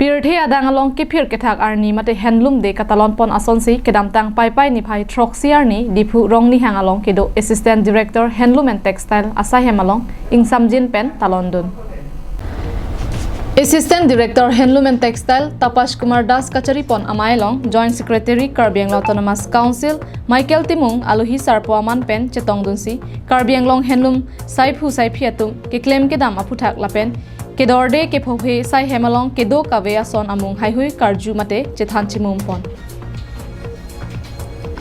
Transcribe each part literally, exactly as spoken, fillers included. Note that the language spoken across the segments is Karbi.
Pirthe adang along kephir kethak arni mate Handloom Day katalon pon asonsi kedamtang Paipai niphai throksi arni Diphu Rongnihang along kedo Assistant Director Handloom and Textile asaihem along ingsamjin pen talondun. Assistant Director Handloom and Textile Tapash Kumar Das kachari pon amei along Joint Secretary Karbi Anglong Autonomous Council Michael Timung alohi sarpo aman pen chetongdunsi Karbi Anglong Handloom saiphu saiphi atum keklem kedam aphuthak lapen kedorde kephohe saihem along kedo kave ason amung haihui karju mate chethan chimum pon.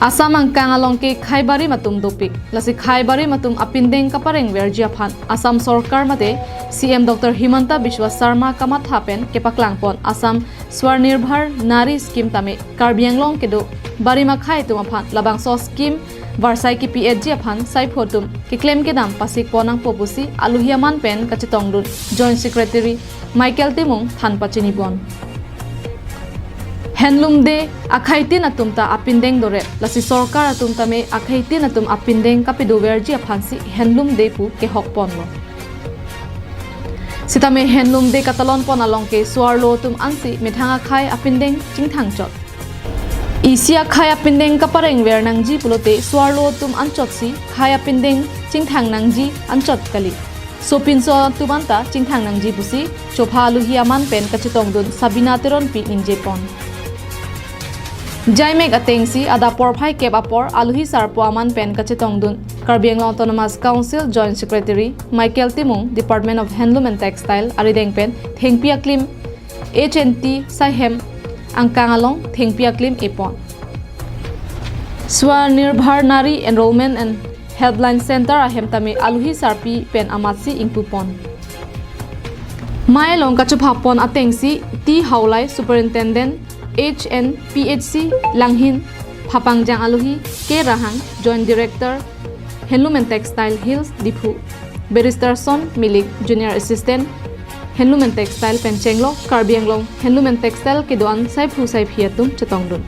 Assam angkang along ke khei barim atum dopik. Lasi khei barim atum apindeng kaparengverji aphan Assam sorkar mate C M Doctor Himanta Biswa Sarma kamatha pen kepaklang pon Assam Swanirbhar Nari Scheme tame Karbi Anglong kedo barim akhei atum aphan labangso scheme varsai kipi-etji aphan saiphu atum keklem kedam pasik pon nangpo pusi alohi aman pen kachetongdun Joint Secretary Michael Timung than pachini pon. Handloom Day akheitin atum ta apindeng doret, lasi sorkar atum tame akheitin atum apindeng kapedoverji aphansi Handloom Day pu kehok ponlo. Sitame Handloom Day katalon pon along ke so-arlo atum ansi methang akhei apindeng chingthang chot. Isi akhei apindeng kaparengver nangji pulote so-arlo atum anchotsi khei apindeng chingthang nangji anchot kali. Sopinso atum anta chingthang nangji pusi chopha alohi aman pen kachetongdun Sabina Teronpi ningje pon. Jaimek atengsi adap porphai kep apor alohi sarpo aman pen kachetongdun Karbi Anglong Autonomous Council Joint Secretary Michael Timung, Department of Handloom and Textile arideng pen thengpi aklim H and T saihem angkang along thengpi aklim epon. Swanirbhar Nari Enrollment and Helpline Center ahem tame alohi sarpi pen amatsi ingpu pon. Mei along kachopha pon atengsi T Haolai, Superintendent H and P H C Langhin, Phapangjang alohi K Rahang, Joint Director Handloom and Textile Hills Diphu, Barrister Son Milik, Junior Assistant Handloom and Textile pen chenglok Karbi Anglong Handloom and Textile kedo-an saiphu saiphi atum chetongdun.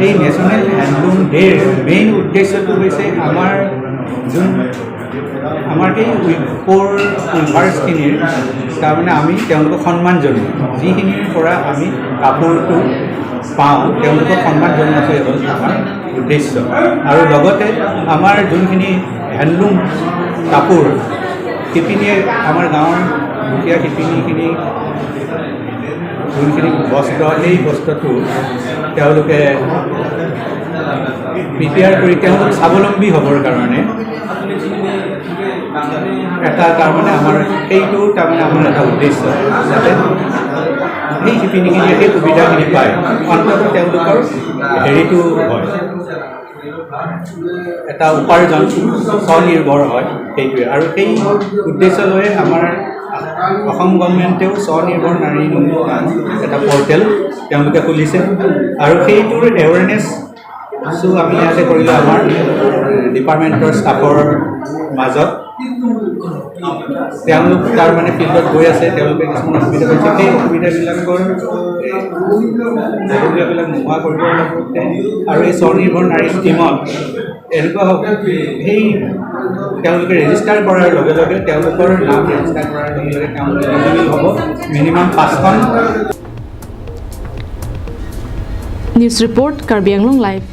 এই national handloom ডে'ৰ মেইন উদ্দেশ্যটো হৈছে আমাৰ যোন আমাৰ এই উইভাৰ উইভাৰ্ছখিনিৰ তাৰমানে আমি তেওঁলোকক সন্মান জনোৱা, যিখিনিৰ পৰা আমি কাপোৰটো পাওঁ তেওঁলোকক সন্মান জনোৱাটোৱে হ'ল আমাৰ উদ্দেশ্য। আৰু লগতে আমাৰ যোনখিনি হেণ্ডলুম কাপোৰ শিপিনীয়ে আমাৰ গাঁৱৰ দুখীয়া শিপিনীখিনি যোনখিনি বস্ত্ৰ সেই বস্ত্ৰটো তেওঁলোকে প্ৰিপেয়াৰ কৰি তেওঁলোক স্বাৱলম্বী হ'বৰ কাৰণে এটা তাৰমানে আমাৰ সেইটো তাৰমানে আমাৰ এটা উদ্দেশ্য যাতে সেই শিপিনীখিনিয়ে সেই সুবিধাখিনি পায়, অন্ততঃ তেওঁলোকৰ হেৰিটো হয়। এটা উপাৰ্জন স্বনিৰ্ভৰ হয় সেইটোৱে। আৰু সেই উদ্দেশ্য লৈয়ে আমাৰ অসম গভৰ্ণমেণ্টেও স্বনিৰ্ভৰ নাৰী নামৰ এটা পৰ্টেল তেওঁলোকে খুলিছে আৰু সেইটোৰ এৱেৰনেছো আমি ইয়াতে কৰিলোঁ আমাৰ ডিপাৰ্টমেণ্টৰ ষ্টাফৰ মাজত। তেওঁলোক তাৰমানে ফিল্ডত গৈ আছে, তেওঁলোকে কিছুমান অসুবিধা পাইছে, সেই অসুবিধাবিলাকৰ অসুবিধাবিলাক নোহোৱা কৰিবৰ লগতে আৰু এই স্বনিৰ্ভৰ নাৰী স্কিমত এনেকুৱা হ'ব, সেই তেওঁলোকে ৰেজিষ্টাৰ কৰাৰ লগে লগে তেওঁলোকৰ নাম ৰেজিষ্টাৰ কৰাৰ লগে লগে তেওঁলোক এলিজিবল হ'ব মিনিমাম পাঁচখন। News report, Karbi Anglong Live.